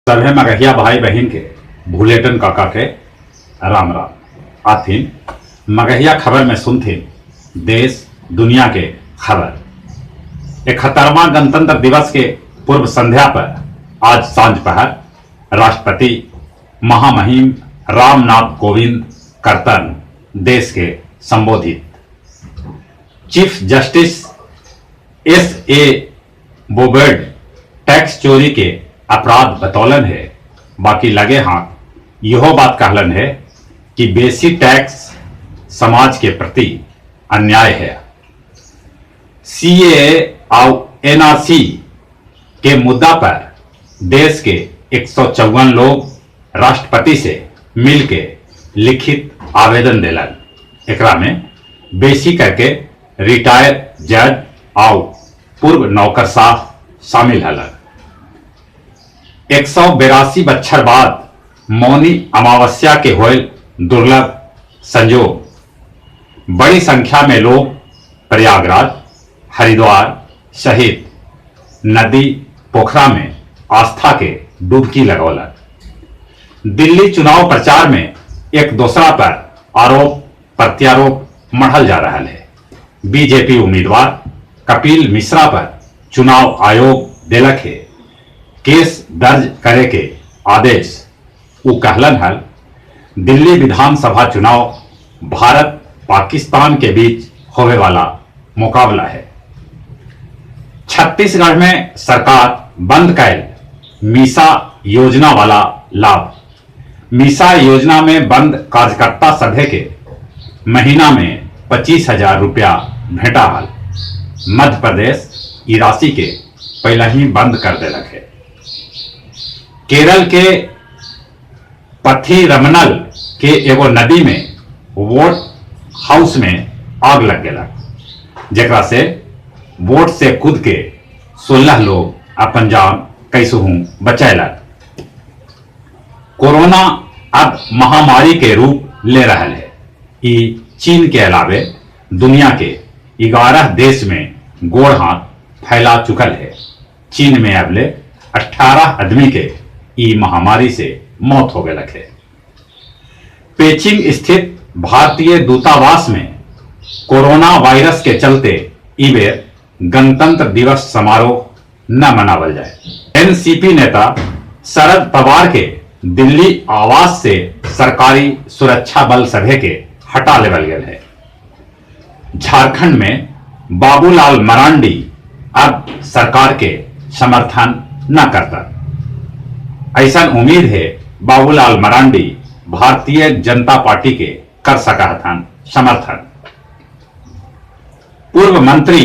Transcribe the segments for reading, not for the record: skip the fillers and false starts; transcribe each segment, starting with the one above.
सभे मगहिया भाई बहिन के भुलेटन काका के राम राम। आथिन मगहिया खबर में सुनथिन देश दुनिया के खबर। 71वां गणतंत्र दिवस के पूर्व संध्या पर आज सांझ पहर राष्ट्रपति महामहिम रामनाथ कोविंद करतन देश के संबोधित। Chief justice S A Bobde tax चोरी के अपराध बतौलन है, बाकी लगे हाथ यहो बात कहलन है कि बेसी टैक्स समाज के प्रति अन्याय है। सीएए और एनआरसी के मुद्दा पर देश के 154 लोग राष्ट्रपति से मिलके लिखित आवेदन देलन। एकरा में बेसी करके रिटायर जज और पूर्व नौकरशाह शामिल हलन। 182 बच्छर बाद मौनी अमावस्या के होयल दुर्लभ संयोग। बड़ी संख्या में लोग प्रयागराज, हरिद्वार सहित नदी पोखरा में आस्था के डुबकी लगौलन। दिल्ली चुनाव प्रचार में एक दूसरा पर आरोप प्रत्यारोप मढ़ल जा रहा है। बीजेपी उम्मीदवार कपिल मिश्रा पर चुनाव आयोग देलक है केस दर्ज करे के आदेश। उ कहलन हल, दिल्ली विधानसभा चुनाव भारत पाकिस्तान के बीच होवे वाला मुकाबला है। छत्तीसगढ़ में सरकार बंद कैल मीसा योजना वाला लाभ। मीसा योजना में बंद कार्यकर्ता सभे के महीना में 25,000 रुपया भेटा हल। मध्य प्रदेश ई राशि के पहले ही बंद कर देलक है। केरल के पथिरमनल के एगो नदी में वोट हाउस में आग लग गया, जेकरा से बोट से कूद के 16 लोग अपन जान कैसहू बचैलक। कोरोना अब महामारी के रूप ले रहा है। ई चीन के अलावे दुनिया के 11 देश में गोड़ हाथ फैला चुकल है। चीन में अबले 18 आदमी के ई महामारी से मौत हो गए है। पेचिंग स्थित भारतीय दूतावास में कोरोना वायरस के चलते ई बेर गणतंत्र दिवस समारोह न मनावल जाए। एनसीपी नेता शरद पवार के दिल्ली आवास से सरकारी सुरक्षा बल सभे के हटा लेवल गए है। झारखंड में बाबूलाल मरांडी अब सरकार के समर्थन न करता, ऐसा उम्मीद है। बाबूलाल मरांडी भारतीय जनता पार्टी के कर सका था समर्थन। पूर्व मंत्री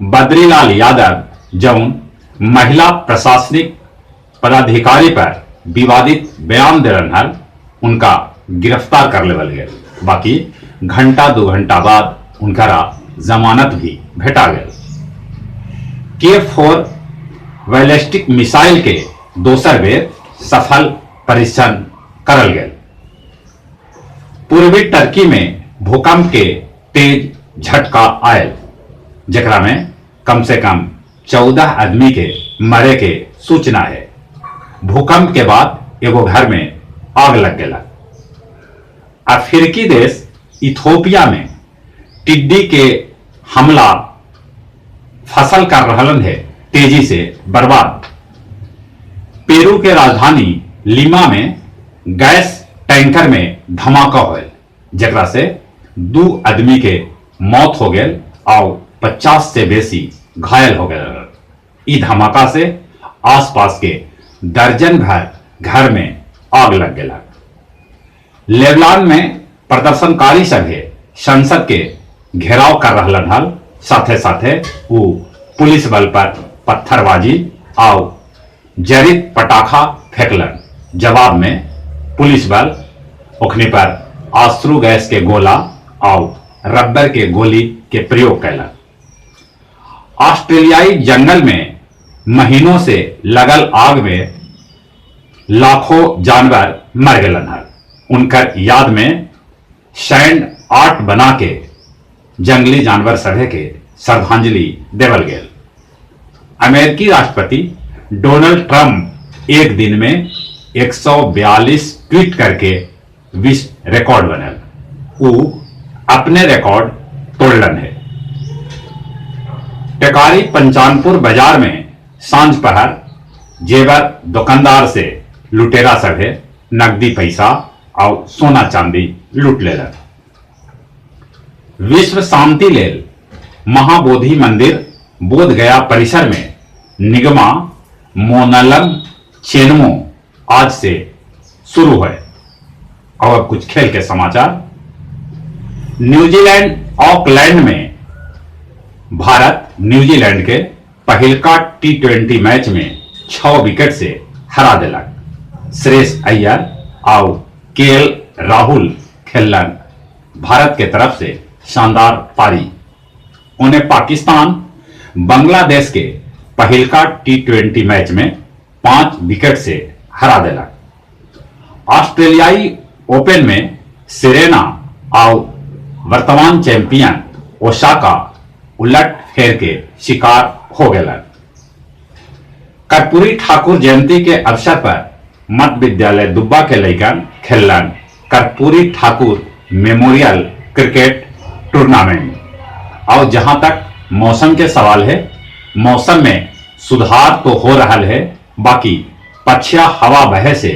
बद्रीलाल यादव जौन महिला प्रशासनिक पदाधिकारी पर विवादित बयान दे हल, उनका गिरफ्तार कर लेवल गए, बाकी घंटा दो घंटा बाद उनका जमानत भी भेटा गया। के-4 बैलिस्टिक मिसाइल के दोसर बेर सफल परीक्षण करल गेल। पूर्वी टर्की में भूकंप के तेज झटका आयल, जेकरा में कम से कम 14 आदमी के मरे के सूचना है। भूकंप के बाद एगो घर में आग लग गया। अफ्रीकी देश इथोपिया में टिड्डी के हमला फसल कर रहलन है तेजी से बर्बाद। पेरू के राजधानी लीमा में गैस टैंकर में धमाका होल, जेकरा से 2 आदमी के मौत हो गए और 50 से बेसी घायल हो गए। ई धमाका से आसपास के दर्जन भर घर में आग लग गया। लेबनान में प्रदर्शनकारी सभे संसद के घेराव कर रहलन हल, साथे साथे वो पुलिस बल पर पत्थरबाजी और जरित पटाखा फेंकलन। जवाब में पुलिस बल ओखनी पर आश्रू गैस के गोला और रबर के गोली के प्रयोग कैलन। ऑस्ट्रेलियाई जंगल में महीनों से लगल आग में लाखों जानवर मर गलन हल। उनकर याद में सैंड आर्ट बना के जंगली जानवर सभे के श्रद्धांजलि देवल गेल। अमेरिकी राष्ट्रपति डोनाल्ड ट्रंप एक दिन में 142 ट्वीट करके विश्व रिकॉर्ड बनल। ऊ अपने रिकॉर्ड तोड़लन हे। टेकारी पंचानपुर बाजार में सांझ पहर जेवर दुकानदार से लुटेरा सभे नकदी पैसा और सोना चांदी लूट लेलन। विश्व शांति लेल महाबोधि मंदिर बोध गया परिसर में निगमा मोनलम चेनमो आज से शुरू है। और अब कुछ खेल के समाचार। न्यूजीलैंड ऑकलैंड में भारत न्यूजीलैंड के पहिलका टी20 मैच में 6 विकेट से हरा देलक। श्रेयस अय्यर और केएल राहुल खेलन भारत के तरफ से शानदार पारी। उन्हें पाकिस्तान बांग्लादेश के पहिलका टी20 मैच में 5 विकेट से हरा देलक। ऑस्ट्रेलियाई ओपन में सेरेना और वर्तमान चैंपियन ओसाका उलट फेर के शिकार हो गए। कर्पूरी ठाकुर जयंती के अवसर पर मध्य विद्यालय दुब्बा के लैकन खेलन Karpoori Thakur memorial cricket tournament. और जहां तक मौसम के सवाल है, मौसम में सुधार तो हो रहा है, बाकी पछिया हवा बहे से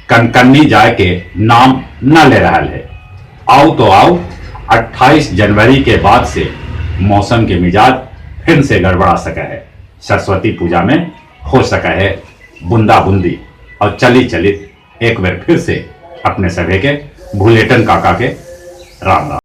कनकन्नी जाए के नाम न ले रहा है। आओ तो आओ 28 जनवरी के बाद से मौसम के मिजाज फिर से गड़बड़ा सका है। सरस्वती पूजा में हो सका है बूंदा बूंदी। और चली चली एक बार फिर से अपने सभी के भूलेटन काका के राम राम।